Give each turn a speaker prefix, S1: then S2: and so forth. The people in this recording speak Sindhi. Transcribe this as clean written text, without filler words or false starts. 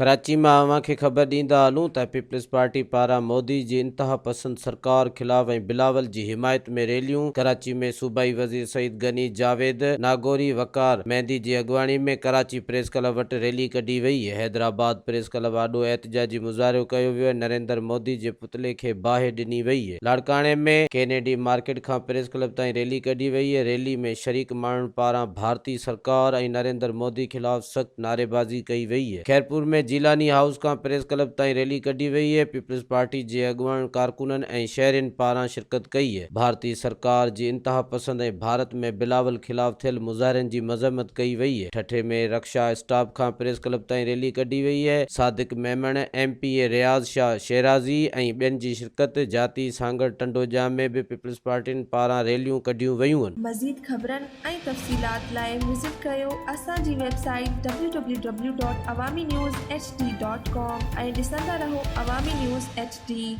S1: ڪراچي مان اوهان کي خبر ڏيندا هلون ته پيپلز پارٽي پاران مودي جي انتهاپسند سرڪار خلاف ۽ بلاول جي حمايت ۾ ريليون، ڪراچي ۾ صوبائي وزير سعيد غني، جاويد ناگوري، وقار مهدي جي اڳواڻي ۾ ڪراچي پريس ڪلب وٽ ريلي ڪڍي وئي، حيدرآباد پريس ڪلب آڏو احتجاجي مظاهرو ڪيو ويو ۽ نريندر مودي جي پتلي کي باهه ڏني وئي. لاڙڪاڻي ۾ ڪينيڊي مارڪيٽ کان پريس ڪلب تائين ريلي ڪڍي وئي، ريلي ۾ شريڪ ماڻهن پاران ڀارتي سرڪار ۽ نريندر مودي خلاف سخت نعريبازي ڪئي وئي. خيرپور ۾ جيلاني هائوس کان پريس ڪلب تائين ريلي ڪڍي وئي، پيپلز پارٽي جي اڳواڻن، ڪارڪنن ۽ شهرين پاران شرڪت ڪئي، ڀارتي سرڪار جي انتهاپسند ۽ ڀارت ۾ بلاول خلاف ٿيل مظاهرن جي مذمت ڪئي وئي. ٺٽي ۾ رڪشا اسٽاپ کان پريس ڪلب تائين ريلي ڪڍي وئي، Sadiq Memon, M P A Riaz Shah Shirazi ۽ ٻين جي شرڪت، جاتي، سانگهڙ، ٽنڊوڄام ۾ به پيپلز پارٽين پاران ريليون ڪڍيون ويون.
S2: مزيد خبرن ۽ تفصيلات لاء وزٽ ڪريو اسان جي website W W W dot Awami news H D dot com ۽ ڏسندا رهو عوامي نيوز ايڇ ڊي.